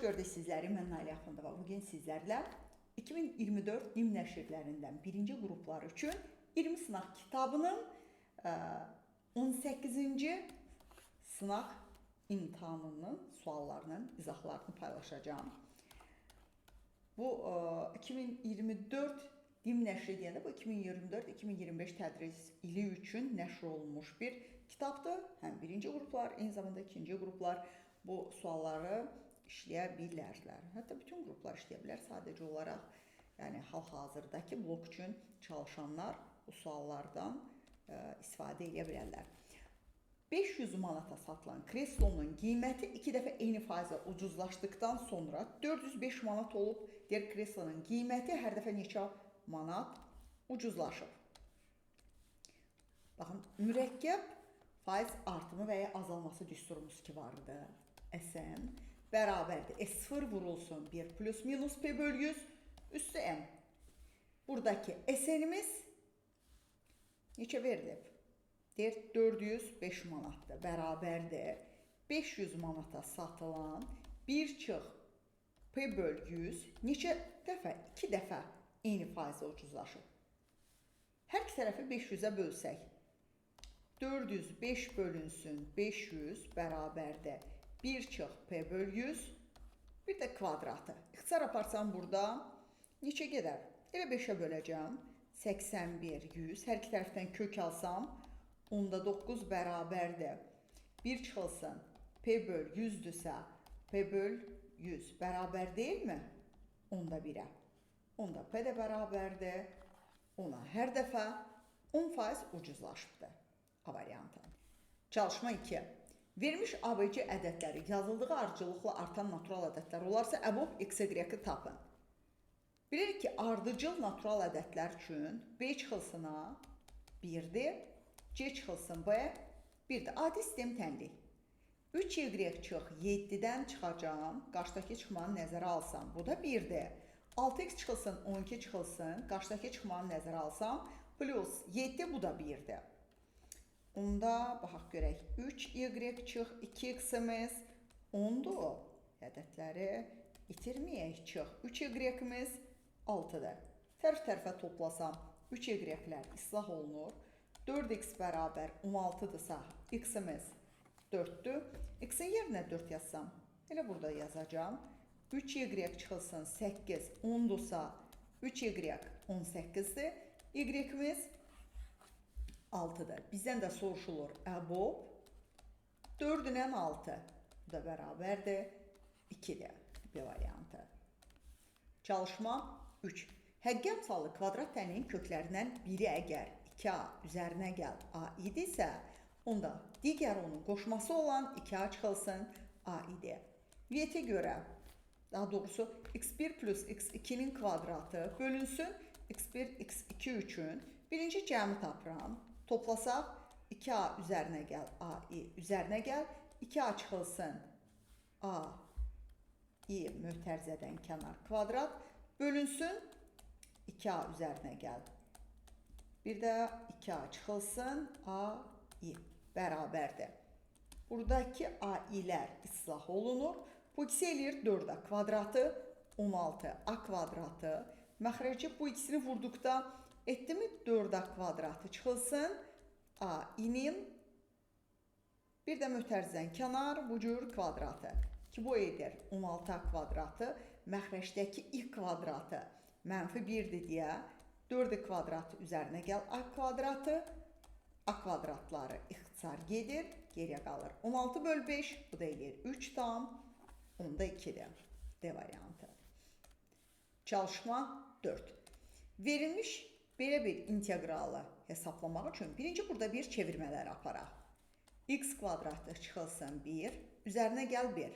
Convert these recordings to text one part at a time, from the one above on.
Xoş gördük sizləri. Mən Nailə Axundova. Bugün sizlərlə 2024 DİM nəşrlərindən birinci qruplar üçün 20 sınaq kitabının 18-ci sınaq imtahanının suallarının izahlarını paylaşacağım. Bu 2024 DİM nəşri deyəndə bu 2024-2025 tədris ili üçün nəşr olunmuş bir kitabdır. Həm birinci qruplar, eyni zamanda ikinci qruplar bu sualları işləyə bilərlər. Hətta bütün qruplar işləyə bilər. Sadəcə olaraq, yəni hal-hazırdakı blok üçün çalışanlar bu suallardan istifadə edə bilərlər. 500 manata satılan kreslonun qiyməti 2 dəfə eyni faizə ucuzlaşdıqdan sonra 405 manat olub. Deyir, kreslonun qiyməti hər dəfə neçə manat ucuzlaşıb. Baxın, mürəkkəb faiz artımı və ya azalması düsturumuz ki vardı. SN bərabərdir. S0 vurulsun 1 plus minus P bölü 100 üstü M. Buradakı SN'imiz neçə verilib? Deyir, 405 manatdır. Bərabərdir. 500 manata satılan 1 çıx P böl 100 neçə dəfə? 2 dəfə eyni faizə ucuzlaşıb. Hər iki tərəfi 500-ə bölsək, 405 bölünsün 500 bərabərdir 1 çıx P böl 100, bir də kvadratı. İxtisar aparsam burada neçə gedər? Elə 5-ə böləcəm. 81, 100. Hər iki tərəfdən kök alsam, onda 9 bərabərdir. 1 çıxılsın P böl 100-dürsə, P böl 100 bərabər deyilmi? Onda 1-ə. Onda P də bərabərdir. Ona hər dəfə 10% ucuzlaşıbdır. A variantı. Çalışma 2. Verilmiş ABC ədədləri yazıldığı ardıcıllıqla artan natural ədədlər olarsa, əbob XY-i tapın. Bilirik ki, ardıcıl natural ədədlər üçün B çıxılsın A 1-dir, C çıxılsın B 1-dir. Adi sistem tənlik. 3Y çıx 7-dən çıxacağam, qarşıdakı çıxmanı nəzərə alsam, bu da 1-dir. 6x çıxılsın 12 çıxılsın, qarşıdakı çıxmanı nəzərə alsam, plus 7, bu da 1-dir. Onda baxaq görək, 3y çıx 2x-imiz 10-dur. Ədədləri itirməyək, çıx 3y-imiz 6-dır. Tərəf-tərəfə toplasam 3y-lər islah olunur. 4x bərabər 16-dırsa, x-imiz 4-dür. X-in yerinə 4 yazsam, elə burada yazacağam. 3y çıxılsın 8, 10-dursa, 3y 18-dir. Y-imiz 6-dır. Bizdən də soruşulur əbob 4 ilə 6. Bu da bərabərdir 2-dir. B variantı. Çalışma 3. Həqiqi əmsallı kvadrat tənliyin köklərindən biri əgər 2A üzərinə gəl A idisə, onda digər onun qoşması olan 2A çıxılsın A idi. VT görə, daha doğrusu x1 plus x2-nin kvadratı bölünsün x1, x2 üçün birinci cəmi tapıram. Toplasaq 2A üzərinə gəl AI üzərinə gəl 2A çıxılsın A I mötərizədən kənar kvadrat bölünsün 2A üzərinə gəl. Bir də 2A çıxılsın A I bərabərdir. Buradakı A İ-lər islah olunur. Bu ikisi eləyir 4A kvadratı 16 A kvadratı. Məxrəci bu ikisini vurduqda etdi mi 4A kvadratı çıxılsın A İ-nin bir də mötərizədən kənar bu cür kvadratı. Ki bu edir 16A kvadratı məxrəcdəki I kvadratı mənfi 1-dir deyə 4 kvadratı üzərinə gəl A kvadratı. A kvadratları ixtisar gedir, geriyə qalır 16 böl 5, bu da eləyir 3 tam, onda 2-dir. D variantı. Çalışma 4. Verilmiş belə bir inteqralı hesaplamaq üçün birinci burada bir çevirmələr aparaq. X kvadratı çıxılsın 1, üzərinə gəl 1,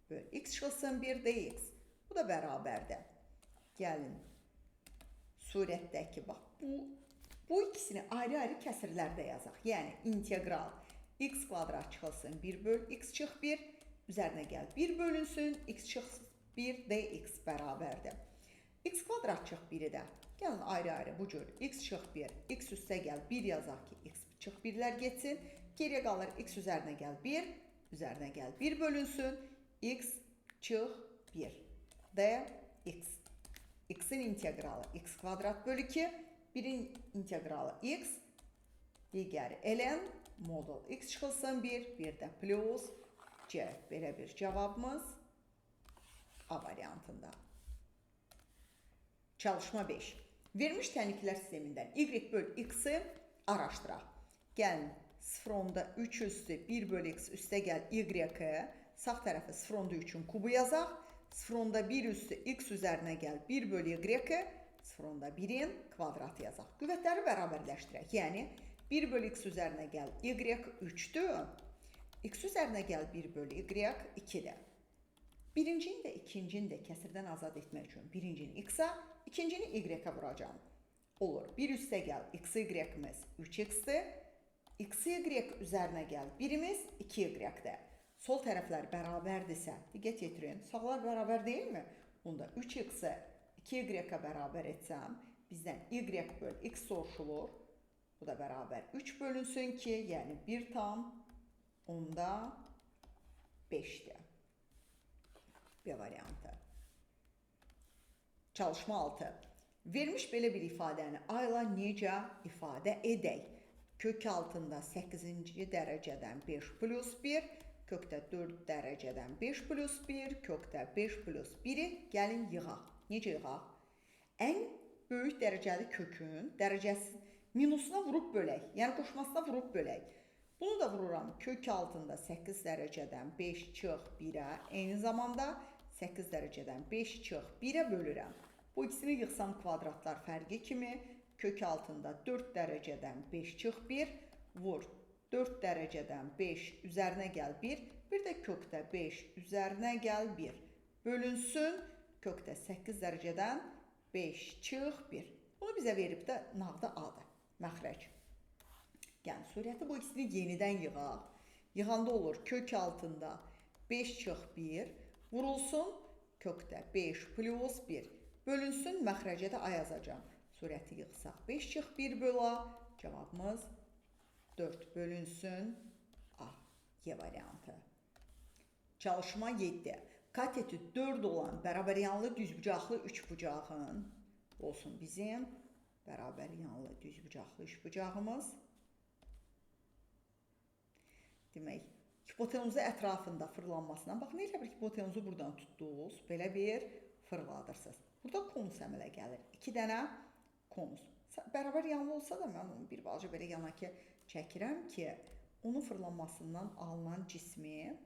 böl x çıxılsın 1 dx. Bu da bərabərdir. Gəlin, surətdəki, bax, bu ikisini ayrı-ayrı kəsirlərdə yazaq. Yəni, integral x kvadrat çıxılsın 1 böl x çıx 1, üzərinə gəl 1 bölünsün, x çıx 1 dx bərabərdir. X kvadrat çıx 1-i də. Gəlin ayrı-ayrı bu cür x çıx 1, x üstə gəl 1 yazaq ki, x çıx 1-lər getsin. Geriyə qalır x üzərinə gəl 1, üzərinə gəl 1 bölünsün, x çıx 1. Dx. X-in inteqralı x kvadrat bölü 2. 1-in inteqralı x. Digəri ln modul x çıxılsın 1. Bir də plus c. Belə bir cavabımız A variantında. Çalışma 5. Verilmiş tənliklər sistemindən y böl x-i araşdıraq. Gəlin 0,3 üstü 1 bölü x üstə gəl y-i, sağ tərəfi 0,3-ün kubu yazaq. 0,1 üstü x üzərinə gəl 1 bölü y-i, 0,1-in kvadratı yazaq. Qüvvətləri bərabərləşdirək. Yəni 1 bölü x üzərinə gəl y 3-dür. X üzərinə gəl 1 bölü y 2-dir. Birincini də ikincini də kəsirdən azad etmək üçün birincini x-a, ikincini y-a vuracağam. Olur. 1 üstə gəl x y-imiz 3x-dir. X y üzərinə gəl birimiz 2y-dir. Sol tərəflər bərabərdirsə, diqqət yetirin, sağlar bərabər deyilmi? Onda 3x-i 2y-a bərabər etsəm, bizdən y böl x soruşulur. Bu da bərabər 3 bölünsün 2, yəni 1,5-dir. B variantı. Çalışma 6. Verilmiş belə bir ifadəni A ilə necə ifadə edək? Kök altında 8-ci dərəcədən 5 plus 1, kökdə 4 dərəcədən 5 plus 1, kökdə 5 plus 1-i gəlin yığaq. Necə yığaq? Ən böyük dərəcəli kökün dərəcəsi minusuna vurub bölək, yəni qoşmasına vurub bölək. Bunu da vururam kök altında 8 dərəcədən 5 çıx 1-ə, eyni zamanda 8 dərəcədən 5 çıx 1-ə bölürəm. Bu ikisini yığsam kvadratlar fərqi kimi kök altında 4 dərəcədən 5 çıx 1 vur 4 dərəcədən 5 üzərinə gəl 1, bir də kökdə 5 üzərinə gəl 1. Bölünsün kökdə 8 dərəcədən 5 çıx 1. Bunu bizə verib də nağda A-dır, məxrəc. Yəni surəti bu ikisini yenidən yığaq. Yığanda olur kök altında 5 çıx 1 vurulsun kökdə 5 plus 1. Bölünsün məxrəcə də A yazacağam. Surəti yığsaq 5 çıx 1 böl A. Cavabımız 4 bölünsün A. Y variantı. Çalışma 7. Kateti 4 olan bərabəryanlı düzbucaqlı üçbucağın olsun bizim bərabəryanlı düzbucaqlı üçbucağımız. Demək, hipotenuzu ətrafında fırlanmasına, baxın, elə bir hipotenuzu buradan tutdunuz, belə bir fırladırsınız. Burada konus əmələ gəlir. 2 dənə konus. Bərabər yanlı olsa da mən onu bir balaca belə yana ki çəkirəm ki, onun fırlanmasından alınan cismi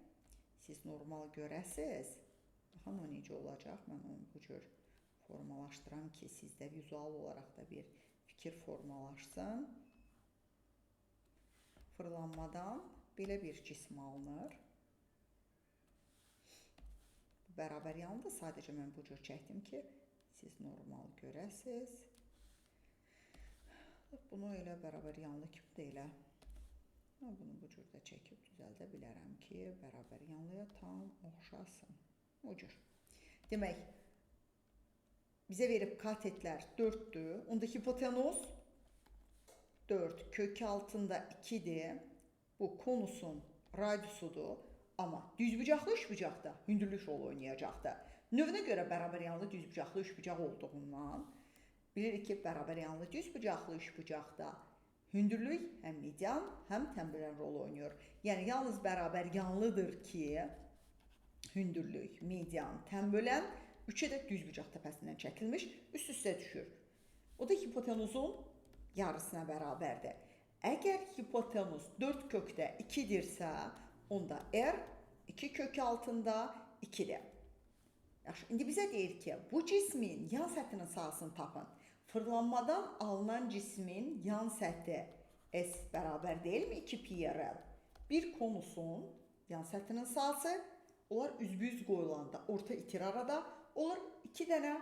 siz normal görəsiniz. Baxın, o necə olacaq? Mən onu bu cür formalaşdıram ki, sizdə vizual olaraq da bir fikir formalaşsın. Fırlanmadan belə bir cisim alınır. Bərabər yanlı da sadəcə mən bu cür çəkdim ki, siz normal görəsiniz. Bunu elə bərabər yanlı kimi də elə bunu bu cür də çəkib düzəldə bilərəm ki, bərabər yanlıya tam oxşasın. O cür. Demək, bizə verib katetlər 4-dür. Onda hipotenuz 4 kök altında 2-dir. Bu konusun radiusudur. Amma düzbucaqlı üçbucaqda hündürlük rolu oynayacaqdır. Növünə görə bərabər yanlı düzbucaqlı üçbucaq olduğundan bilirik ki, bərabər yanlı düzbucaqlı üçbucaqda hündürlük həm median, həm tənbölən rolu oynayır. Yəni, yalnız bərabər yanlıdır ki, hündürlük, median, tənbölən üçə də düzbucaq təpəsindən çəkilmiş, üst-üstə düşür. O da hipotenuzun yarısına bərabərdir. Əgər hipotenuz 4 kökdə 2-dirsə, onda R 2 kök altında 2-dir. Yaxşı, indi bizə deyir ki, bu cismin yan səthinin sahəsini tapın. Fırlanmadan alınan cismin yan səthi S bərabər deyilmi 2 pi R L? Bir konusun yan səthinin sahəsi, onlar üzbüz qoyulanda orta itir arada olur 2 dənə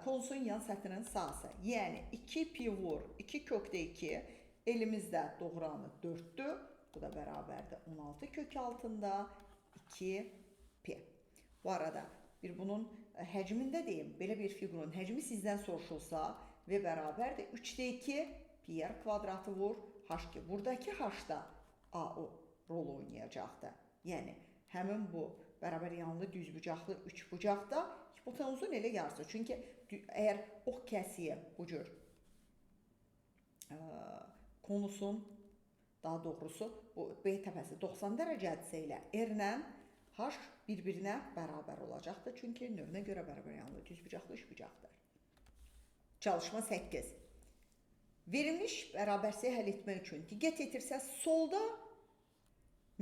konusun yan səthinin sahəsi. Yəni 2 pi vur 2 kökdə 2, elimizdə doğranı 4-dür. Bu da bərabərdir 16 kök altında 2 pi. Bu arada bir bunun həcmində deyim, belə bir fiqurun həcmi sizdən soruşulsa V bərabərdir 3-də 2 pi r kvadratı vur h ki, buradakı h da A o rol oynayacaqdır. Yəni həmin bu Bərabər yanlı düzbucaqlı üçbucaqda hipotenuzun elə yarısı. Çünki əgər ox kəsiyi bu cür konusun, daha doğrusu bu B təpəsi 90 dərəcədirsə elə R-lə H bir-birinə bərabər olacaqdır. Çünki növünə görə bərabər yanlı düzbucaqlı üçbucaqdır. Çalışma 8. Verilmiş bərabərsizliyi həll etmək üçün diqqət yetirsəz, solda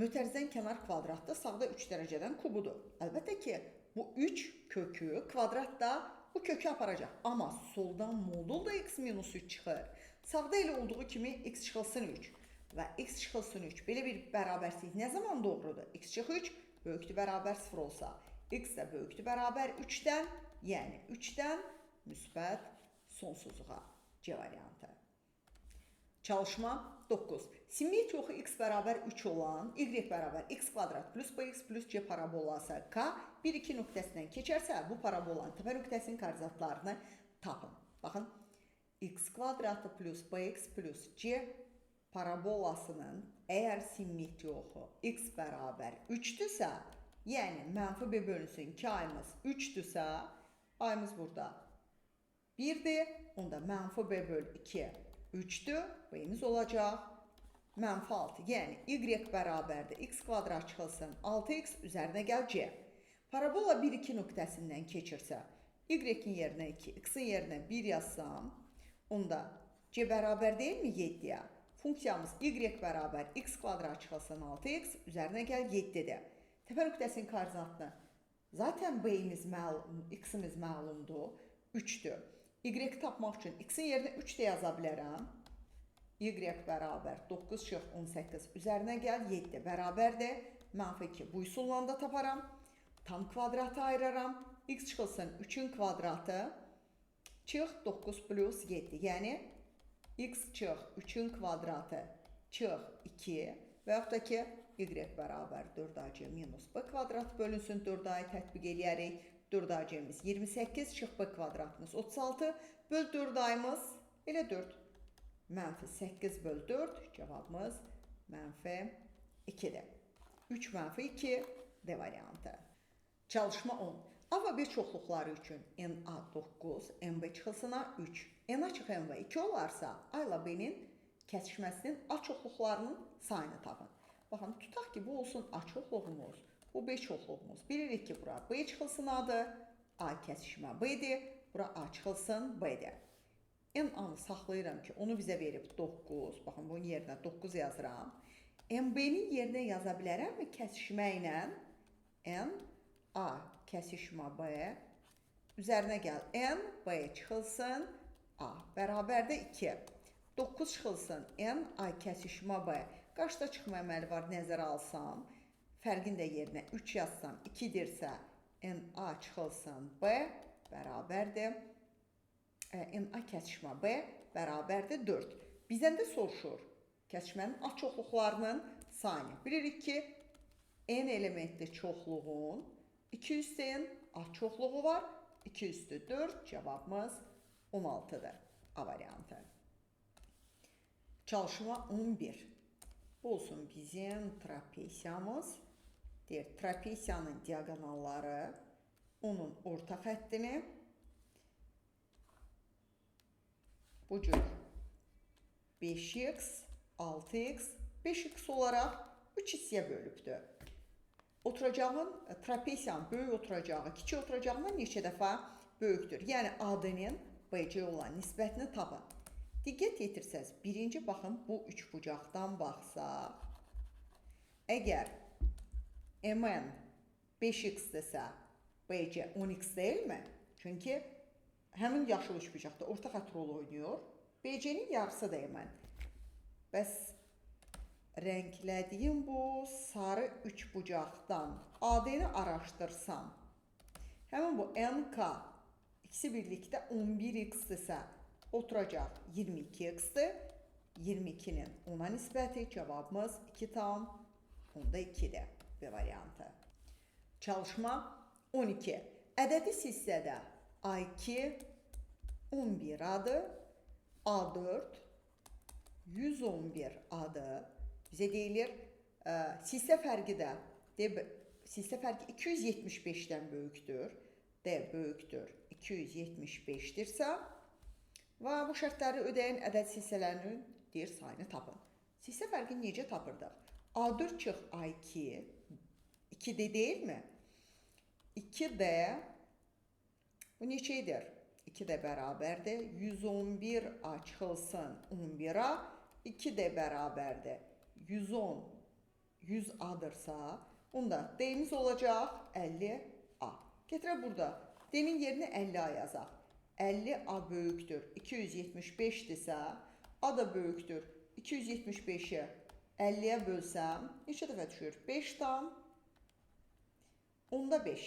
mötərizən kənar kvadratda, sağda 3 dərəcədən kubudur. Əlbəttə ki, bu 3 kökü kvadrat da bu kökü aparacaq. Amma soldan modul da x minus 3 çıxır. Sağda elə olduğu kimi x çıxılsın 3 və x çıxılsın 3. Belə bir bərabərsizlik nə zaman doğrudur? X çıx 3 böyükdür bərabər 0 olsa, x də böyükdür bərabər 3-dən, yəni 3-dən müsbət sonsuzluğa. C variantı. Çalışma 9. Simmetri oxu x bərabər 3 olan y bərabər x kvadrat plus bx plus c parabolası K 1-2 nöqtəsindən keçərsə, bu parabolanın təpə nöqtəsinin koordinatlarını tapın. Baxın, x kvadratı plus bx plus c parabolasının əgər simmetri oxu x bərabər 3-dürsə, yəni mənfi b bölünsün 2 ayımız 3-dürsə, ayımız burada 1-dir, onda mənfi b böl 2 3-dür, b-imiz olacaq mənfi 6. Yəni y bərabərdir x kvadrat çıxılsın 6x üzərinə gəl c. Parabola 1-2 nöqtəsindən keçirsə, y-in yerinə 2, x-in yerinə 1 yazsam, onda c bərabər deyilmi 7-yə? Funksiyamız y bərabər x kvadrat çıxılsın 6x üzərinə gəl 7-dir. Təpə nöqtəsinin koordinatını zaten b-imiz məlum, x-imiz məlumdur, 3-dür. Y tapmaq üçün x-in yerinə 3 də yaza bilərəm. Y bərabər 9 çıx 18 üzərinə gəl 7 bərabərdir. Mənfi 2 bu üsulla da taparam. Tam kvadratı ayıraram. X çıxılsın 3-ün kvadratı çıx 9 plus 7. Yəni x çıx 3-ün kvadratı çıx 2 və yaxud da ki y bərabər 4ac minus b kvadrat bölünsün 4a-yı tətbiq eləyərik. 4ac-miz 28 çıx b kvadratımız 36 böl 4a-mız elə 4. Mənfi 8 böl 4 cavabımız mənfi 2-dir. 3 mənfi 2 D variantı. Çalışma 10. A və B çoxluqları üçün NA 9, NB çıxılsın A 3, NA çıx NB 2 olarsa A ilə B-nin kəsişməsinin A çoxluqlarının sayını tapın. Baxın, tutaq ki, bu olsun A çoxluğumuz, bu B çoxluğumuz. Bilirik ki, bura B çıxılsın A-dır, A kəsişmə B-dir, bura A çıxılsın B-dir. N-A-nı saxlayıram ki, onu bizə verib 9. Baxın, bunun yerinə 9 yazıram. NB-nin yerinə yaza bilərəmmi kəsişmə ilə? N, A kəsişmə B, üzərinə gəl N, B çıxılsın A, bərabərdə 2. 9 çıxılsın N, A kəsişmə B. Qarşıda çıxma əməli var, nəzərə alsam, fərqin də yerinə 3 yazsam, 2-dirsə N, A çıxılsın B, bərabərdir. N, A kəsişmə B, bərabərdir 4. Bizdən də soruşur kəsişmənin A çoxluqlarının sayını. Bilirik ki, N elementli çoxluğun 2 üstü N A çoxluğu var. 2 üstü 4 cavabımız 16-dır. A variantı. Çalışma 11. Bu olsun bizim trapesiyamız. Deyir, trapesiyanın diagonalları onun orta xəttini bu cür 5x, 6x, 5x olaraq 3 hissəyə bölübdür. Oturacağın, trapesiyanın böyük oturacağı, kiçik oturacağından neçə dəfə böyükdür. Yəni AD-nin BC olan nisbətini tapın. Diqqət yetirsəz, birinci baxın bu üçbucaqdan baxsaq, əgər MN 5x-dirsə, BC 10x deyilmi? Çünki həmin yaşıl üçbucaqda orta xətt rolu oynayır. BC-nin yarısı da MN. Bəs rənglədiyim bu sarı üçbucaqdan AD-ni araşdırsam, həmin bu NK ikisi birlikdə 11x-dirsə, oturacaq 22x-dir. 22-nin 10-a nisbəti cavabımız 2,2-dir. B variantı. Çalışma 12. Ədədi hissədə A2 11 adı, A4 111 adı. Bizə deyilir, hissə fərqi də, Silsilə fərqi 275-dən böyükdür. D böyükdür 275-dirsə və bu şərtləri ödəyən ədəd silsilələrinin deyir sayını tapın. Silsilə fərqini necə tapırdıq? A4 çıx A2, 2D deyilmi? 2D, bu neçə edir? 2D bərabərdir 111 A çıxılsın 11A, 2D bərabərdir 110, 100 A-dırsa, onda D-miz olacaq 50A. Gətirək burada D-nin yerinə 50A yazaq. 50A böyükdür 275-dirsə, A da böyükdür 275-i 50-yə bölsəm, neçə dəfə düşür? 5,5.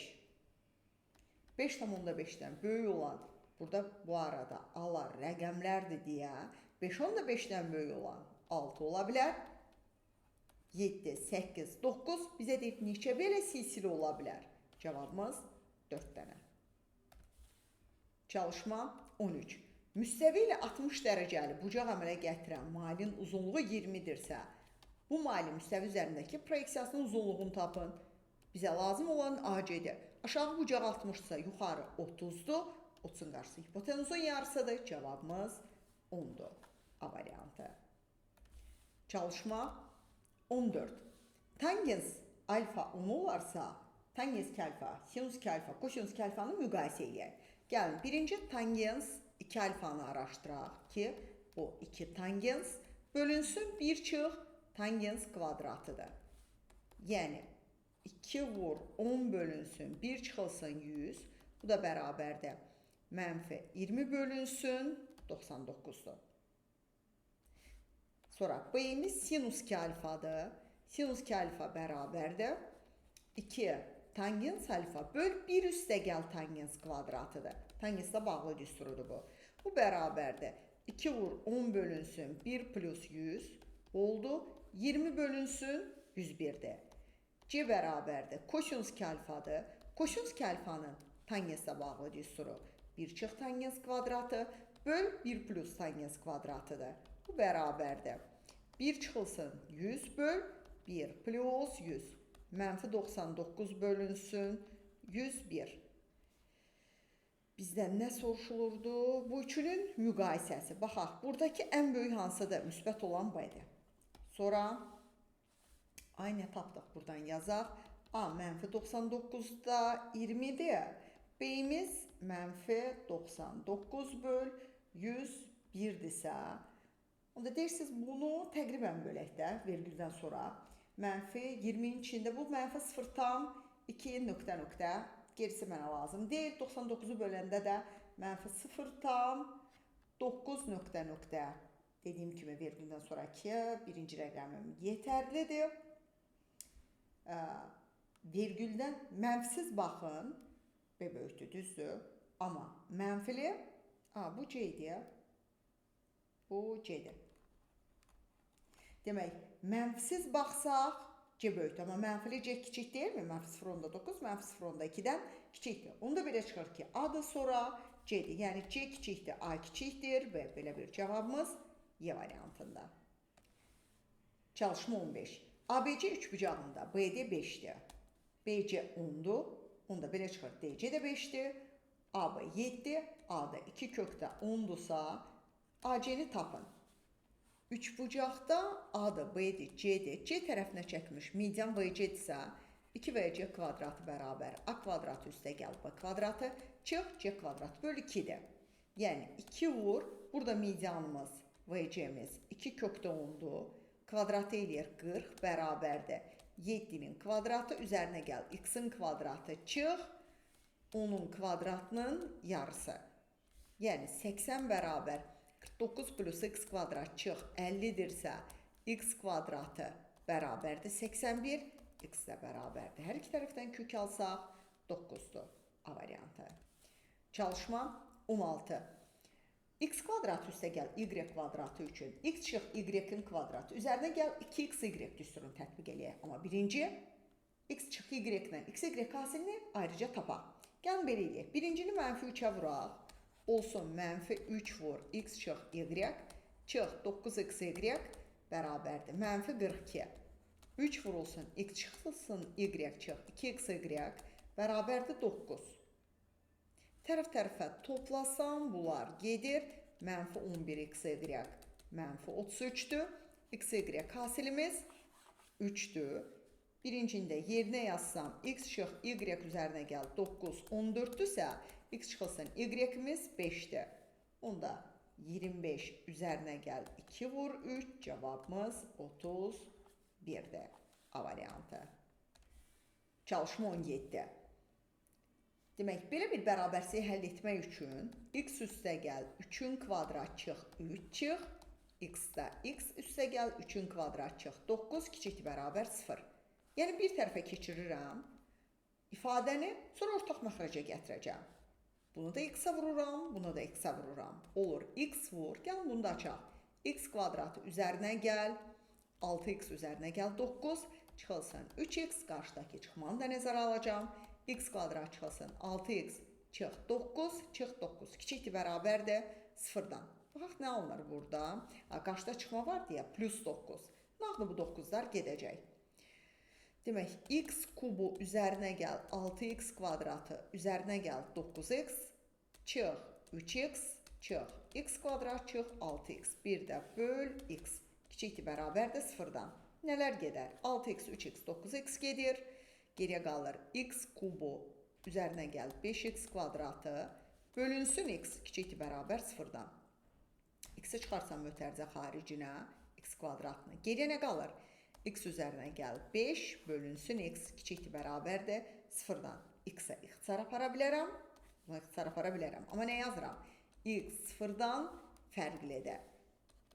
5,5-dən böyük olan, burada bu arada A-lar rəqəmlərdir deyə 5,5-dən böyük olan 6 ola bilər. 7, 8, 9 bizə deyib neçə belə silsilə ola bilər? Cavabımız 4 dənə. Çalışma 13. Müstəvi ilə 60 dərəcəli bucaq əmələ gətirən mailin uzunluğu 20-dirsə, bu mailin müstəvi üzərindəki proyeksiyasının uzunluğunu tapın. Bizə lazım olan AC-dir. Aşağı bucaq 60-dırsa, yuxarı 30-dur. 30-un qarşısı hipotenuzun yarısıdır. Cavabımız 10-dur. A variantı. Çalışma 14. Tangens alfa 10 olarsa, tangens 2 alfa, sinus 2 alfa, kosinus 2 alfanı müqayisə eləyək. Gəlin, birinci tangens 2 alfanı araşdıraq ki, bu 2 tangens bölünsün 1 çıx tangens kvadratıdır. Yəni, 2 vur 10 bölünsün 1 çıxılsın 100, bu da bərabərdir mənfi 20 bölünsün 99-dur. Sonra B-imiz sinus 2 alfadır. Sinus 2 alfa bərabərdir 2 tangens alfa böl 1 üstə gəl tangens kvadratıdır. Tangenslə bağlı düsturudur bu. Bu bərabərdir 2 vur 10 bölünsün 1 plus 100 oldu. 20 bölünsün 101-dir. C bərabərdir kosinus 2 alfadır. Kosinus 2 alfanın tangenslə bağlı düsturu 1 çıx tangens kvadratı böl 1 plus tangens kvadratıdır. Bu bərabərdir 1 çıxılsın 100 böl 1 plus 100. Mənfi 99 bölünsün 101. Bizdən nə soruşulurdu? Bu üçünün müqayisəsi. Baxaq, buradakı ən böyük hansıdır? Müsbət olan B-dir. Sonra ay nə tapdıq? Buradan yazaq. A mənfi 99-da 20-dir. B-imiz mənfi 99 böl 101-dirsə, onda deyirsiniz bunu təqribən bölək də vergüldən sonra. Mənfi 20-nin içində bu mənfi 0,2 nöqtə nöqtə gerisi mənə lazım deyil. 99-u böləndə də mənfi 0,9 nöqtə nöqtə dediyim kimi vergüldən sonraki birinci rəqəmim yetərlidir. Vergüldən mənfisiz baxın, B böyükdür, düzdür. Amma mənfili, bu C idi. Bu C-dir. Demək, mənfisiz baxsaq, C böyükdür. Amma mənfili C kiçik deyilmi? Mənfi 0,9, mənfi 0,2-dən kiçikdir. Onda belə çıxır ki, A-dır sonra C-dir. Yəni, C kiçikdir, A kiçikdir və belə bir cavabımız Y variantında. Çalışma 15. ABC üçbucağında BD 5-dir. BC 10-dur. Onda belə çıxır, DC də 5-dir. AB 7, A da 2 kökdə 10-dursa, AC-ni tapın. Üçbucaqda A-da, B-dir, C-dir. C tərəfinə çəkmiş median VC-dirsə, 2VC kvadratı bərabər A kvadratı üstə gəl B kvadratı çıx C kvadratı bölü 2-dir. Yəni 2 vur, burada medianımız VC-miz 2 kökdə 10-dur. Kvadratı eləyir 40 bərabərdir. 7-nin kvadratı üzərinə gəl x-in kvadratı çıx 10-un kvadratının yarısı. Yəni 80 bərabər 49 plus x kvadrat çıx 50-dirsə, x kvadratı bərabərdir 81, x də bərabərdir. Hər iki tərəfdən kök alsaq 9-dur A variantı. Çalışma 16. X kvadratı üstə gəl y kvadratı üçün x çıx y-in kvadratı üzərinə gəl 2xy düsturunu tətbiq eləyək. Amma birinci x çıx y-lə xy hasilini ayrıca tapaq. Gəlin belə eləyək. Birincini mənfi 3-ə vuraq. Olsun mənfi 3 vur x çıx y çıx 9xy bərabərdir. Mənfi 42. 3 vurulsun, x çıxılsın, y çıx, 2xy bərabərdir 9. Tərəf tərəfə toplasam, bunlar gedir. Mənfi 11xy mənfi 33-dür. Xy hasilimiz 3-dür. Birincində yerinə yazsam, x çıx, y üzərinə gəl 9, 14-dürsə, x çıxılsın, y-imiz 5-dir. Onda 25 üzərinə gəl 2 vur 3, cavabımız 31-dir. A variantı. Çalışma 17. Demək, belə bir bərabərsizliyi həll etmək üçün x üstə gəl 3-ün kvadrat çıx 3 çıx, x-də x üstə gəl 3-ün kvadrat çıx 9 kiçikdir bərabər 0. Yəni, bir tərəfə keçirirəm ifadəni, sonra ortaq məxrəcə gətirəcəm. Bunu da x-a vururam, bunu da x-a vururam. Olur, x vur, gəlin bunu da açaq. X kvadratı üzərinə gəl, 6x üzərinə gəl 9, çıxılsın 3x, qarşıdakı çıxmanı da nəzərə alacağam. X kvadrat çıxılsın 6x, çıx 9, çıx 9. Kiçikdir bərabərdir 0-dan. Baxaq, nə alınır burada? Qarşıda çıxma var deyə plus 9. Nağdı bu 9-lar gedəcək. Demək, x kubu üzərinə gəl 6x kvadratı üzərinə gəl 9x, çıx 3x, çıx x kvadrat, çıx 6x. Bir də böl x. Kiçikdir bərabərdir 0-dan. Nələr gedər? 6x, 3x, 9x gedir. Geriyə qalır x kubu üzərinə gəl 5x kvadratı bölünsün x kiçikdir bərabər 0-dan. X-i çıxarsam mötərizə xaricinə x kvadratını. Geriyə nə qalır? X üzərinə gəl 5 bölünsün x kiçikdir bərabərdir 0-dan. X-ə ixtisar apara bilərəm. Buna ixtisar apara bilərəm. Amma nə yazıram? X 0-dan fərqlidir.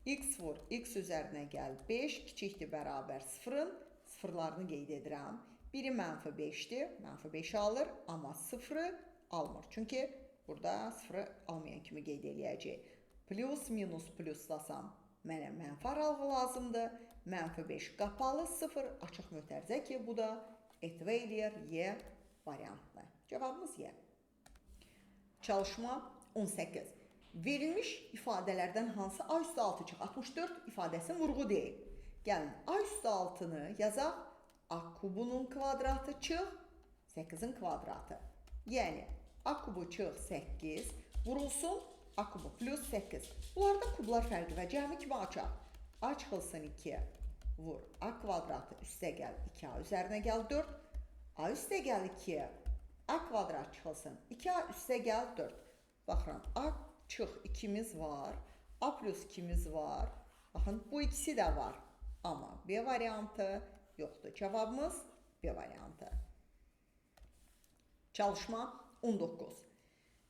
X vur x üzərinə gəl 5 kiçikdir bərabər 0-ın sıfırlarını qeyd edirəm. Biri mənfi 5-dir, mənfi 5-i alır, amma 0-ı almır. Çünki burada 0-ı almayan kimi qeyd eləyəcək. Plus, minus, pluslasam mənə mənfi aralığı lazımdır. Mənfi 5 qapalı, 0 açıq mötərizə ki, bu da etva eləyir Y variantını. Cavabımız Y. Çalışma 18. Verilmiş ifadələrdən hansı A üstü 6 çıx 64 ifadəsinin vurğu deyil? Gəlin, A üstü 6-nı yazaq. A kubunun kvadratı çıx 8-in kvadratı. Yəni, A kubu çıx 8 vurulsun A kubu plus 8. Bunlarda kublar fərqi və cəmi kimi açaq. A çıxılsın 2 vur. A kvadratı üstə gəl 2A üzərinə gəl 4. A üstə gəl 2. A kvadrat çıxılsın 2A üstə gəl 4. Baxıram, A çıx 2-miz var. A plus 2-miz var. Baxın, bu ikisi də var. Amma B variantı yoxdur. Cavabımız B variantı. Çalışma 19.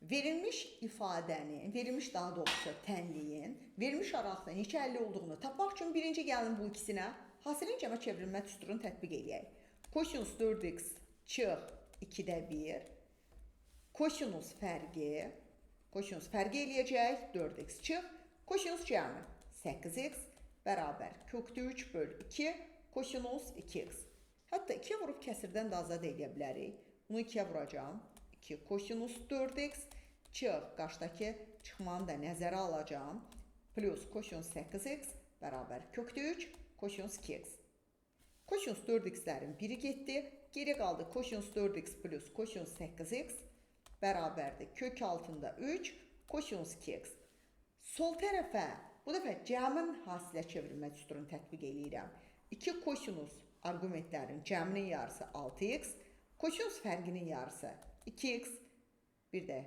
Verilmiş ifadənin, verilmiş daha doğrusu tənliyin, verilmiş aralıqda neçə əlli olduğunu tapmaq üçün birinci gəlin bu ikisinə hasilin cəmə çevrilmə düsturunu tətbiq eləyək. Kosinus 4x çıx 2-də 1, kosinus fərqi eləyəcək 4x çıx, kosinus cəmi 8x bərabər kökdə 3 böl 2 kosinus 2x. Hətta 2-yə vurub kəsirdən də azad eləyə bilərik. Bunu 2-yə vuracağam. 2 kosinus 4x çıx, qarşıdakı çıxmanı da nəzərə alacağam. Plus kosinus 8x bərabər kökdə 3 kosinus 2x. Kosinus 4x-lərin biri getdi. Geri qaldı kosinus 4x plus kosinus 8x bərabərdir kök altında 3 kosinus 2x. Sol tərəfə bu dəfə cəmin hasilə çevrilmə düsturunu tətbiq eləyirəm. 2 kosinus arqumentlərin cəminin yarısı 6x, kosinus fərqinin yarısı 2x, bir də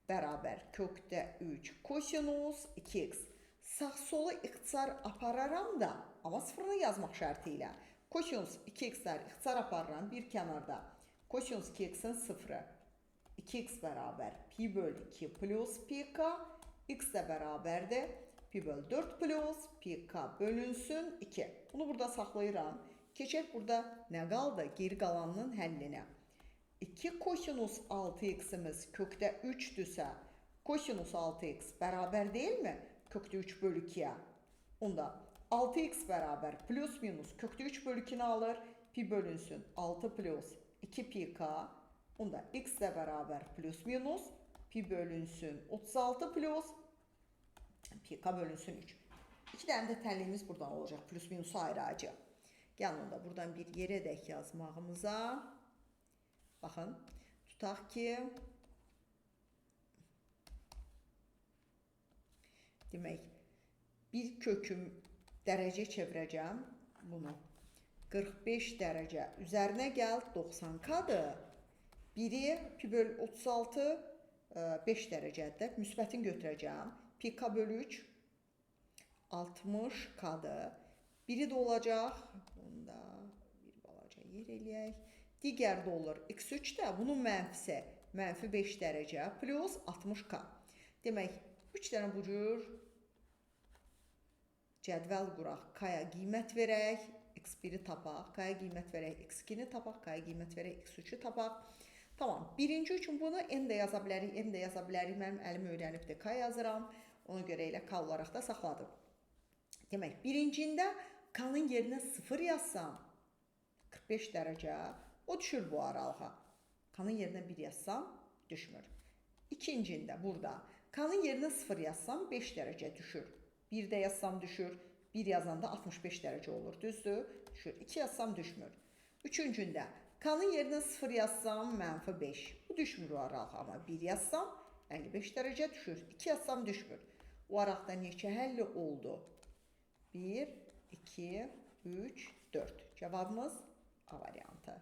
bərabər kökdə 3 kosinus 2x. Sağ-solu ixtisar apararam da, amma sıfırını yazmaq şərti ilə. Kosinus 2x-lər ixtisar aparıram bir kənarda. Kosinus 2x-in sıfırı 2x bərabər pi böl 2 plus pi k, x də bərabərdir pi böl 4 plus pi k bölünsün 2. Bunu burada saxlayıram. Keçək burada nə qaldı? Geri qalanının həllinə. 2 kosinus 6x-imiz kökdə 3-dürsə, kosinus 6x bərabər deyilmi? Kökdə 3 bölü 2-yə. Onda 6x bərabər plus minus kökdə 3 bölü 2-ni alır. Pi bölünsün 6 plus 2 pi k. Onda x də bərabər plus minus pi bölünsün 36 plus pi k bölünsün 3. İki dənə də tənliyimiz buradan olacaq. Plus minusu ayıracaq. Gəlin onda buradan bir yerə dək yazmağımıza. Baxın, tutaq ki, demək, bir köküm dərəcə çevirəcəm bunu. 45 dərəcə üzərinə gəl 90K-dır. Biri pi böl 36 5 dərəcədir. Müsbətini götürəcəm. Pi K bölü 3 60K-dır. Biri də olacaq. Bunu da bir balaca yer eləyək. Digər də olur x3 də bunun mənfisi mənfi 5 dərəcə plus 60K. Demək, 3 dənə bu cür cədvəl quraq. K-ya qiymət verək, x1-i tapaq, K-ya qiymət verək, x2-ni tapaq, K-ya qiymət verək, x3-ü tapaq. Tamam, birinci üçün bunu N də yaza bilərik, M də yaza bilərik. Mənim əlim öyrənibdir, K yazıram. Ona görə elə K olaraq da saxladım. Demək, birincində K-nın yerinə 0 yazsam, 45 dərəcə, o düşür bu aralığa. K-nın yerinə 1 yazsam, düşmür. İkincində burada K-nın yerinə 0 yazsam, 5 dərəcə düşür. 1 də yazsam düşür. 1 yazanda 65 dərəcə olur, düzdür? Düşür. 2 yazsam düşmür. Üçüncündə K-nın yerinə 0 yazsam mənfi 5. Bu düşmür o aralığa, amma 1 yazsam 55 dərəcə düşür. 2 yazsam düşmür. O aralıqda neçə həlli oldu? 1, 2, 3, 4. Cavabımız A variantı.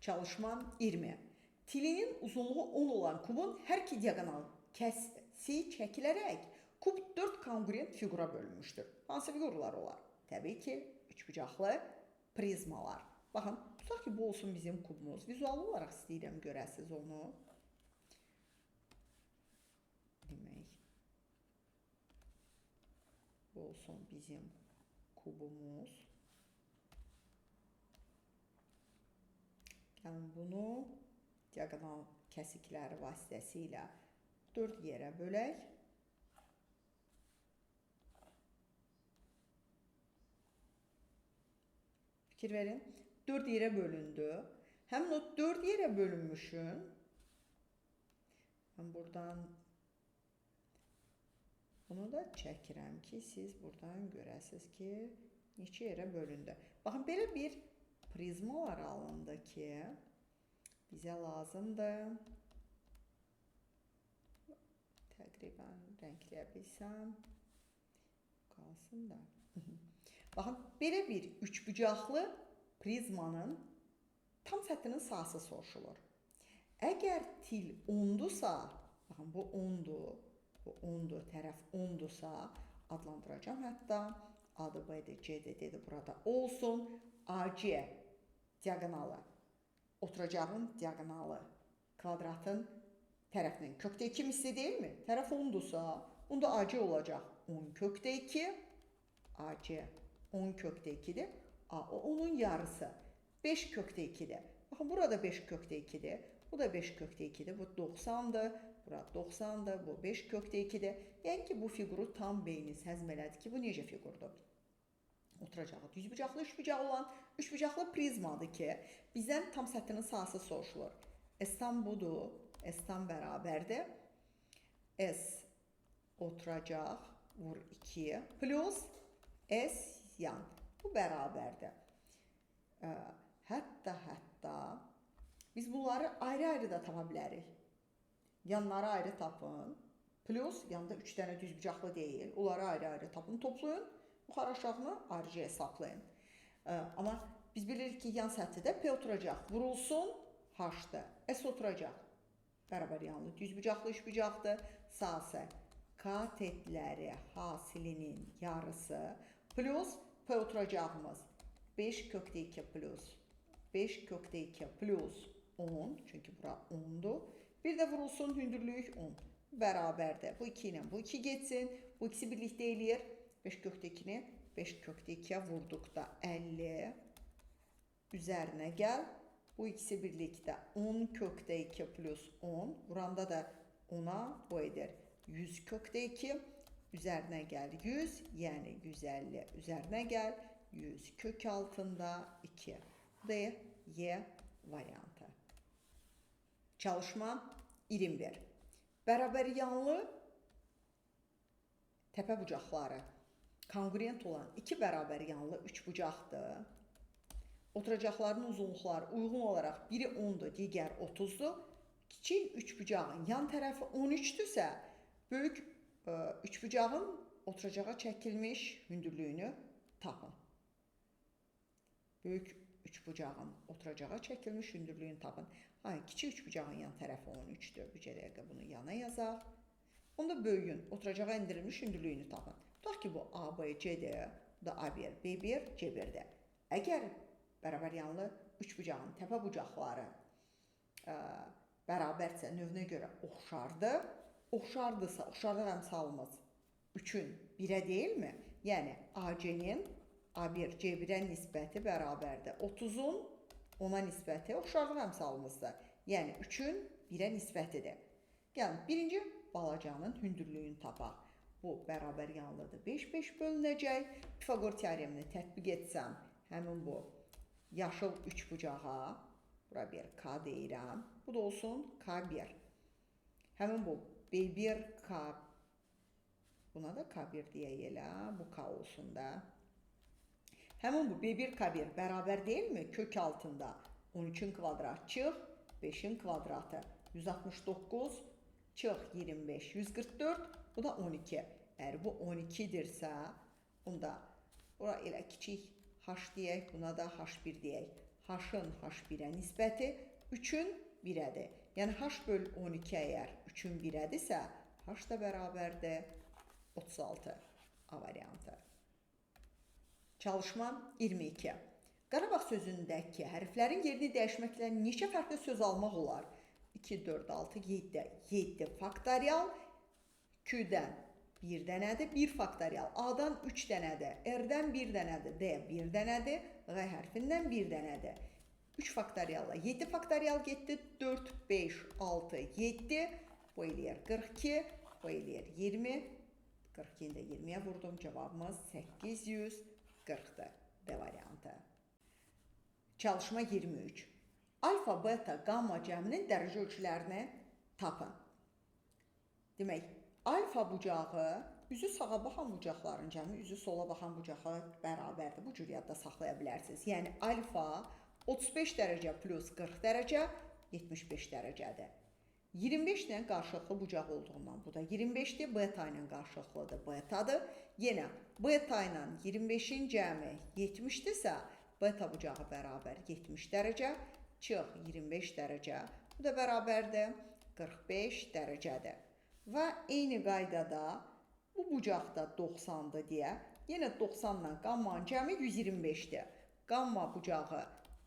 Çalışma 20. Tilinin uzunluğu 10 olan kubun hər iki diaqonal kəsiyi çəkilərək kub 4 konqruent fiqura bölünmüşdür. Hansı fiqurlar olar? Təbii ki, üçbucaqlı prizmalar. Baxın, tutaq ki, bu olsun bizim kubumuz. Vizual olaraq istəyirəm görəsiniz onu. Demək, bu olsun bizim kubumuz. Gəlin bunu diaqonal kəsikləri vasitəsilə 4 yerə bölək. Fikir verin, 4 yerə bölündü. Həmin o 4 yerə bölünmüşün. Mən buradan bunu da çəkirəm ki, siz buradan görəsiniz ki, neçə yerə bölündü. Baxın, belə bir prizmalar alındı ki, bizə lazımdır. Təqribən rəngləyə bilsəm, qalsın da. Baxın, belə bir üçbucaqlı prizmanın tam səthinin sahəsi soruşulur. Əgər til 10-dursa, baxın, bu 10-dur, bu 10-dur, tərəf 10-dursa, adlandıracağam hətta. A-dır, B-dir, C-dir, D-dir, burada olsun. AC diaqonalı, oturacağın diaqonalı kvadratın tərəfinin kökdə 2 misli deyilmi? Tərəf 10-dursa, onda AC olacaq 10 kökdə 2, AC 10 kökdə 2-dir. A, o onun yarısı 5 kökdə 2-dir. Baxın, burada 5 kökdə 2-dir, bu da 5 kökdə 2-dir, bu 90-dır, bura 90-dır, bu 5 kökdə 2-dir. Yəni ki, bu fiquru tam beyniniz həzm elədi ki, bu necə fiqurdur? Oturacağı düzbucaqlı, üçbucaqlı olan üçbucaqlı prizmadır ki, bizdən tam səthinin sahəsi soruşulur. S tam budur, S tam bərabərdir. S oturacaq, vur 2, plus S yan. Bu bərabərdir. Hətta biz bunları ayrı-ayrı da tapa bilərik. Yanları ayrı tapın, plus yanda 3 dənə düzbucaqlı deyil, onları ayrı-ayrı tapın, toplayın, yuxarı aşağını ayrıca hesablayın. Amma biz bilirik ki, yan səthi də P oturacaq, vurulsun, H-dır, S oturacaq, bərabər yanlı düzbucaqlı üçbucaqdır, sahəsi katetləri hasilinin yarısı plus P oturacağımız 5 kökdə 2 plus 5 kökdə 2 plus 10, çünki bura 10-dur. Bir də vurulsun hündürlük 10 bərabərdir. Bu 2 ilə bu 2 getsin, bu ikisi birlikdə eləyir. 5 kökdə 2-ni 5 kökdə 2-yə vurduqda 50 üzərinə gəl. Bu ikisi birlikdə 10 kökdə 2 plus 10. Vuranda da 10-a bu edir. 100 kökdə 2 üzərinə gəl 100, yəni 150 üzərinə gəl 100 kök altında 2. D, Y variantı. Çalışma 21. Bərabər yanlı təpə bucaqları. Konqruent olan iki bərabər yanlı üçbucaqdır. Oturacaqların uzunluqları uyğun olaraq biri 10-dur, digər 30-dur. Kiçik üçbucağın yan tərəfi 13-dürsə, böyük üçbucağın oturacağa çəkilmiş hündürlüyünü tapın. Böyük üçbucağın oturacağa çəkilmiş hündürlüyünü tapın. Ay, kiçik üçbucağın yan tərəfi 13-dür. Bir dəqiqə bunu yana yazaq. Onda böyüyün oturacağa endirilmiş hündürlüyünü tapın. Tutaq ki, bu A, B, C-dir, bu da A1, B1, C1-dir. Əgər bərabər yanlı üçbucağın təpə bucaqları bərabərsə növünə görə oxşardır. Oxşardısa, oxşarlıq əmsalımız 3-ün 1-ə deyilmi? Yəni, AC-nin A1, C1-ə nisbəti bərabərdir. 30-un 10-a nisbəti oxşarlıq əmsalımızdır. Yəni, 3-ün 1-ə nisbətidir. Gəlin, birinci balacanın hündürlüyünü tapaq. Bu, bərabər yanlıdır. 5, 5 bölünəcək. Pifaqor teoremini tətbiq etsəm, həmin bu yaşıl üçbucağa, bura bir K deyirəm. Bu da olsun K1. Həmin bu B1, K, buna da K1 deyək elə, bu K olsun da. Həmin bu B1, K1 bərabər deyilmi? Kök altında 13-ün kvadrat çıx, 5-in kvadratı 169 çıx 25, 144, bu da 12. Əgər bu 12-dirsə, onda bura elə kiçik H deyək, buna da H1 deyək. H-ın H1-ə nisbəti 3-ün 1-ədir. Yəni, H böl 12 əgər 3-ün 1-ədirsə, H da bərabərdir 36 A variantı. Çalışma 22. Qarabağ sözündəki hərflərin yerini dəyişməklə neçə fərqli söz almaq olar? 2, 4, 6, 7. 7 faktorial Q-dən 1 dənədir, 1 faktorial. A-dan 3 dənədir, R-dən 1 dənədir, D 1 dənədir, Ğ hərfindən 1 dənədir. 3 faktorialla 7 faktorial getdi, 4, 5, 6, 7, bu eləyər 42, bu eləyər 20, 42-ni də 20-yə vurdum, cavabımız 840-dır, D variantı. Çalışma 23. Alfa, beta, gamma cəminin dərəcə ölçülərini tapın. Demək, alfa bucağı üzü sağa baxan bucaqların cəmi üzü sola baxan bucaqlara bərabərdir. Bu cür yadda saxlaya bilərsiniz. Yəni, alfa 35 dərəcə plus 40 dərəcə 75 dərəcədir. 25 ilə qarşılıqlı bucaq olduğundan bu da 25-dir, beta ilə qarşılıqlıdır, betadır. Yenə beta ilə 25-in cəmi 70-dirsə, beta bucağı bərabər 70 dərəcə, çıx 25 dərəcə, bu da bərabərdir 45 dərəcədir. Və eyni qaydada bu bucaqda 90-dır deyə, yenə 90 ilə qammanın cəmi 125-dir. Qamma bucağı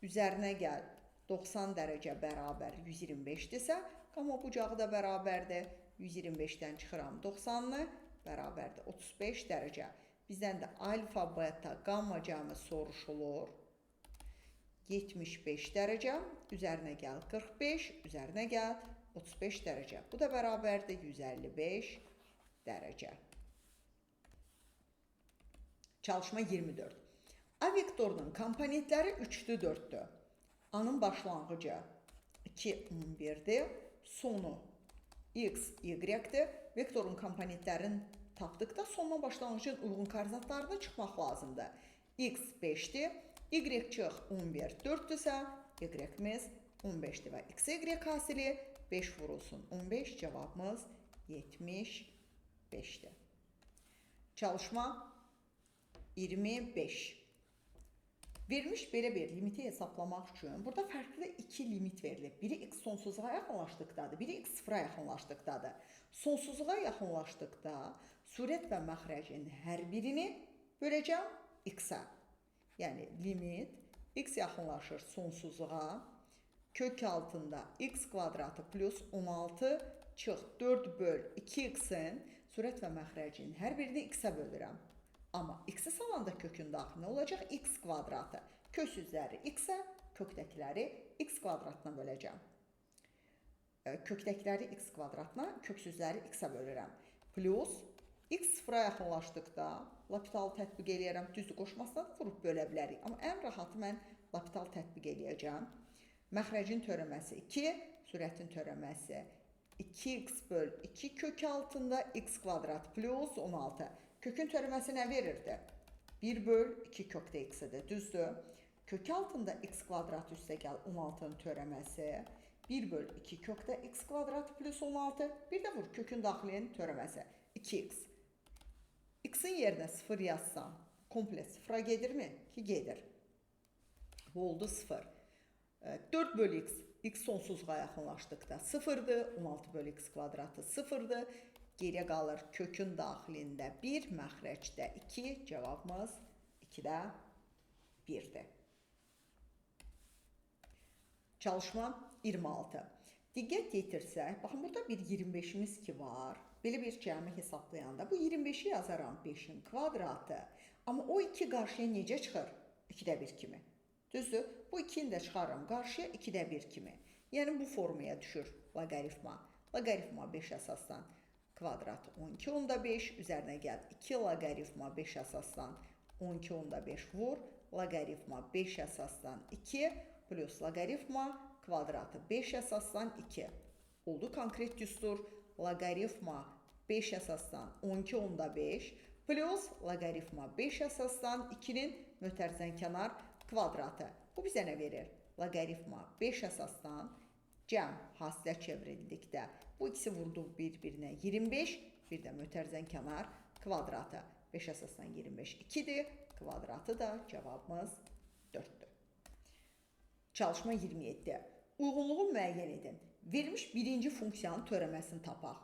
üzərinə gəl 90 dərəcə bərabər 125-dirsə, qamma bucağı da bərabərdir. 125-dən çıxıram 90-ını, bərabərdir 35 dərəcə. Bizdən də alfa, beta, qamma cəmi soruşulur. 75 dərəcə, üzərinə gəl 45, üzərinə gəl 35 dərəcə. Bu da bərabərdir 155 dərəcə. Çalışma 24. A vektorunun komponentləri 3-dür, 4-dür. A-nın başlanğıcı 2, 11-dir. Sonu x, y-dir. Vektorun komponentlərini tapdıqda sondan başlanğıcın uyğun koordinatlarına çıxmaq lazımdır. X 5-dir. Y çıx 11, 4-dürsə, y-imiz 15-dir və x, y hasili 5 vurulsun 15, cavabımız 75-dir. Çalışma 25. Verilmiş belə bir limiti hesaplamaq üçün burada fərqli iki limit verilir. Biri x sonsuzluğa yaxınlaşdıqdadır, biri x sıfıra yaxınlaşdıqdadır. Sonsuzluğa yaxınlaşdıqda surət və məxrəcin hər birini böləcəm x-ə. Yəni limit x yaxınlaşır sonsuzluğa, kök altında x kvadratı plus 16 çıx 4 böl 2x-in surət və məxrəcin hər birini x-ə bölürəm. Amma x-i salanda kökün daxilinə olacaq x kvadratı. Kök üzləri x-ə, kökdəkiləri x kvadratına böləcəm. Kökdəkiləri x kvadratına, köksüzləri x-ə bölürəm. Plus x sıfıra yaxınlaşdıqda L'Hopital tətbiq eləyərəm. Düzdür, qoşmasına da vurub bölə bilərik. Amma ən rahatı mən L'Hopital tətbiq eləyəcəm. Məxrəcin törəməsi 2, sürətin törəməsi 2x böl 2 kök altında x kvadrat plus 16. Kökün törəməsi nə verirdi? 1 böl 2 kökdə x-dir, düzdür? Kök altında x kvadrat üstə gəl 16-nın törəməsi 1 böl 2 kökdə x kvadrat plus 16. Bir də vur kökün daxilinin törəməsi 2x. X-in yerinə 0 yazsam, komple 0-a gedirmi? Ki, gedir. Bu oldu 0. 4 bölü x, x sonsuzluğa yaxınlaşdıqda 0-dır. 16 bölü x kvadratı 0-dır. Geriyə qalır kökün daxilində 1, məxrəcdə 2. Cavabımız 2-də 1-dir. Çalışma 26. Diqqət yetirsək, baxın burada bir 25-imiz ki var. Belə bir cəmi hesablayanda bu 25-i yazaram 5-in kvadratı. Amma o 2 qarşıya necə çıxır? 2-də 1 kimi. Düzdür? Bu 2-ni də çıxarıram qarşıya 2-də 1 kimi. Yəni bu formaya düşür loqaritma. Loqaritma 5 əsasdan kvadrat 12,5 üzərinə gəl 2 loqaritma 5 əsasdan 12,5 vur. Loqaritma 5 əsasdan 2 plus loqaritma kvadratı 5 əsasdan 2. Oldu konkret düstur. Loqaritma 5 əsasdan 12,5 plus loqaritma 5 əsasdan 2-nin mötərizən kənar kvadratı. Bu bizə nə verir? Loqaritma 5 əsasdan cəm hasilə çevrildikdə bu ikisi vurdu bir-birinə 25, bir də mötərizən kənar kvadratı. 5 əsasdan 25 2-dir, kvadratı da cavabımız 4-dür. Çalışma 27. Uyğunluğu müəyyən edin. Verilmiş birinci funksiyanın törəməsini tapaq.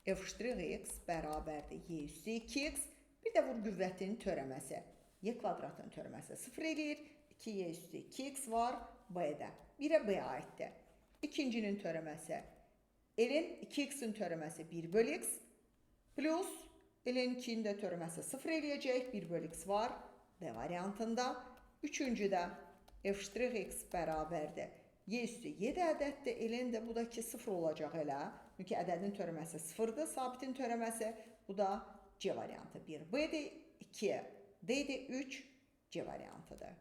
F'(x) bərabərdir y üstü 2x, bir də vur qüvvətinin törəməsi. Y kvadratının törəməsi 0 eləyir. 2y üstü 2x var b-də. 1-ə b aiddir. İkincinin törəməsi ln 2x-in törəməsi 1 bölü x plus ln 2-nin də törəməsi 0 eləyəcək. 1 bölü x var D variantında. Üçüncüdə f'(x) bərabərdir y üstü 7 ədəddir. Ln də bu da ki 0 olacaq elə. Çünki ədədin törəməsi 0-dır, sabitin törəməsi. Bu da C variantı. 1 B-dir, 2 D-dir, 3 C variantıdır.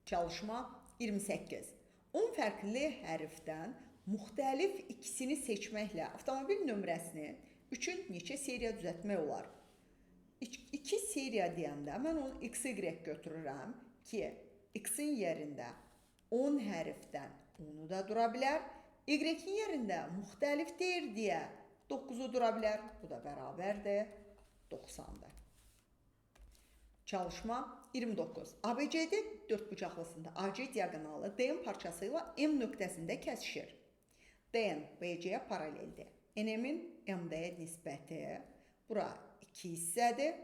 Çalışma 28. 10 fərqli hərfdən müxtəlif ikisini seçməklə avtomobil nömrəsini üçün neçə seriya düzəltmək olar? 2 seriya deyəndə mən onu XY götürürəm ki, X-in yerində 10 hərfdən 10-u da dura bilər. Y-in yerində müxtəlif deyir deyə 9-u dura bilər. Bu da bərabərdir 90-dır. Çalışma 29. ABCD dördbucaqlısında AC diaqonalı DN parçası ilə M nöqtəsində kəsişir. DN BC-yə paraleldir. NM-in MD-yə nisbəti bura 2 hissədir,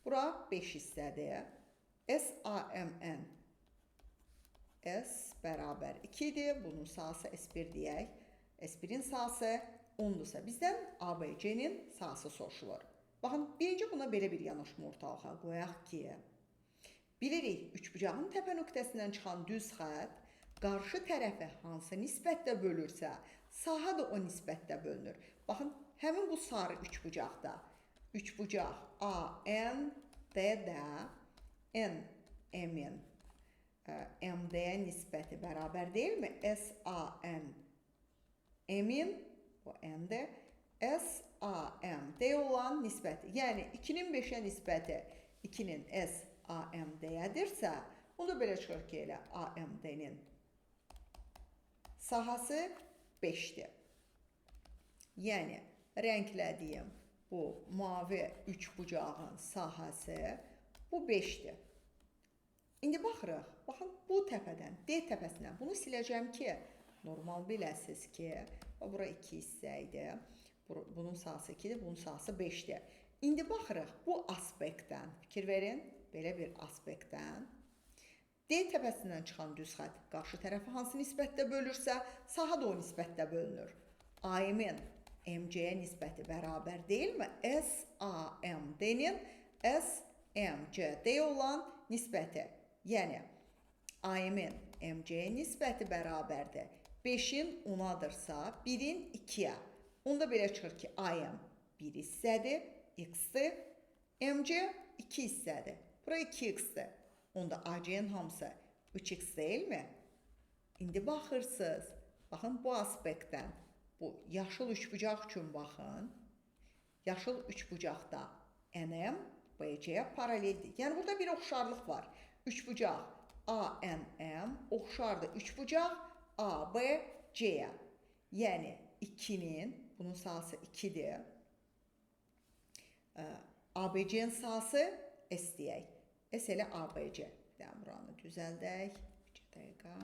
bura 5 hissədir. SAMN S bərabər 2-dir. Bunun sahəsi S1 deyək. S1-in sahəsi 10-dursa bizdən ABC-nin sahəsi soruşulur. Baxın, birinci buna belə bir yanaşma ortalığa qoyaq ki, bilirik, üçbucağın təpə nöqtəsindən çıxan düz xətt qarşı tərəfə hansı nisbətdə bölürsə, sahə də o nisbətdə bölünür. Baxın, həmin bu sarı üçbucaqda, üçbucaq AND-də NM-in MD-yə nisbəti bərabər deyilmi? SAN M-in, bu N-dir, SAMD olan nisbəti, yəni 2-nin 5-ə nisbəti 2-nin SAMD-yədirsə, onda belə çıxır ki, elə AMD-nin sahəsi 5-dir. Yəni, rənglədiyim bu mavi üçbucağın sahəsi bu 5-dir. İndi baxırıq, baxın bu təpədən, D təpəsindən bunu siləcəm ki, normal biləsiniz ki, bura 2 hissə idi. Bunun sahəsi 2-dir, bunun sahəsi 5-dir. İndi baxırıq bu aspektdən, fikir verin, belə bir aspektdən D təpəsindən çıxan düz xətt qarşı tərəfi hansı nisbətdə bölürsə, sahə də o nisbətdə bölünür. AM-in MC-yə nisbəti bərabər deyilmi? SAMD-nin SMCD olan nisbəti. Yəni, AM-in MC-yə nisbəti bərabərdir. 5-in 10-adırsa, 1-in 2-yə. Onda belə çıxır ki, AM 1 hissədir, X-dir, MC 2 hissədir. Bura 2X-dir. Onda AC-nin hamısı 3X deyilmi? İndi baxırsınız, baxın bu aspektdən, bu yaşıl üçbucaq üçün baxın. Yaşıl üçbucaqda NM BC-yə paraleldir. Yəni burada bir oxşarlıq var. Üçbucaq ANM oxşardır üçbucaq ABC-yə. Yəni 2-nin, bunun sahəsi 2-dir. ABC-nin sahəsi S deyək. S elə ABC. Bir də buranı düzəldək. Bir dəqiqə.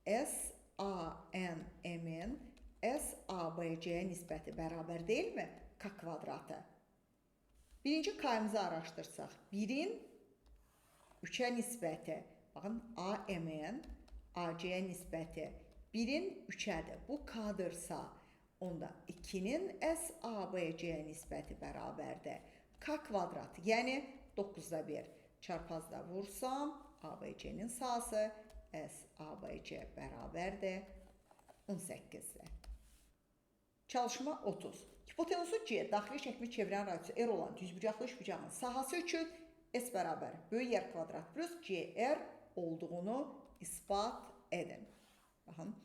S A N M-in S A B C-yə nisbəti bərabər deyilmi? K kvadratı. Birinci K-mızı araşdırsaq, 1-in 3-ə nisbəti, baxın, AM-in AC-yə nisbəti 1-in 3-ədir. Bu K-dırsa, onda 2-nin SABC-yə nisbəti bərabərdir. K kvadratı, yəni 9-da 1. Çarpazda vursam, ABC-nin sahəsi SABC bərabərdir 18-dir. Çalışma 30. Hipotenusu C, daxili çəkimi çevirən radiusu R olan düzbucaqlı üçbucağın sahəsi üçün S bərabər böyük R kvadrat plus CR olduğunu isbat edin. Baxın,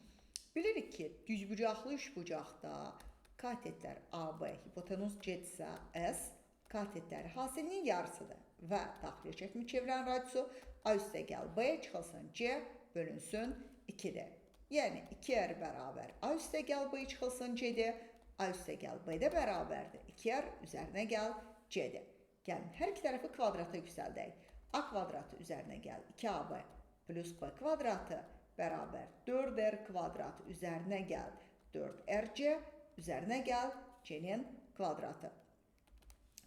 bilirik ki, düzbucaqlı üçbucaqda katetlər AB, hipotenuz C-dirsə S, katetləri hasilinin yarısıdır və daxili çəkimi çevirən radiusu A üstə gəl B çıxılsın C bölünsün 2-dir. Yəni 2R bərabər A üstə gəl B çıxılsın C-dir. A üstə gəl B də bərabərdir. 2R üzərinə gəl C-dir. Gəlin, hər iki tərəfi kvadrata yüksəldək. A kvadratı üzərinə gəl 2AB plus B kvadratı bərabər 4R kvadratı üzərinə gəl 4RC üzərinə gəl C-nin kvadratı.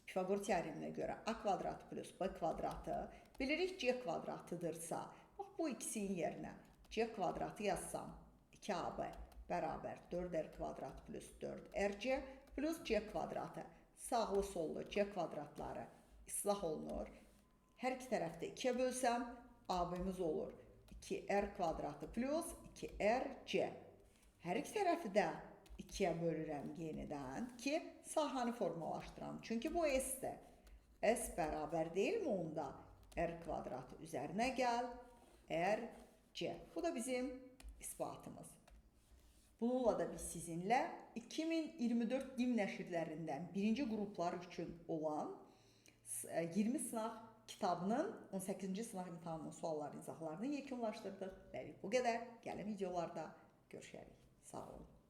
Pifagor teoreminə görə A kvadratı plus B kvadratı bilirik C kvadratıdırsa, bax bu ikisinin yerinə C kvadratı yazsam 2AB bərabər 4R kvadrat plus 4RC plus C kvadratı. Sağlı sollu C kvadratları islah olunur. Hər iki tərəfdə 2-yə bölsəm AB-miz olur 2R kvadratı plus 2RC. Hər iki tərəfi də 2-yə bölürəm yenidən ki, sahəni formalaşdıram. Çünki bu S-dir. S bərabər deyilmi onda? R kvadratı üzərinə gəl, R, C. Bu da bizim isbatımız. Bununla da biz sizinlə 2024 DİM nəşrlərindən birinci qruplar üçün olan 20 sınaq kitabının 18-ci sınaq imtahanının suallarının izahlarını yekunlaşdırdıq. Hələlik bu qədər. Gəlin videolarda görüşərik. Sağ olun.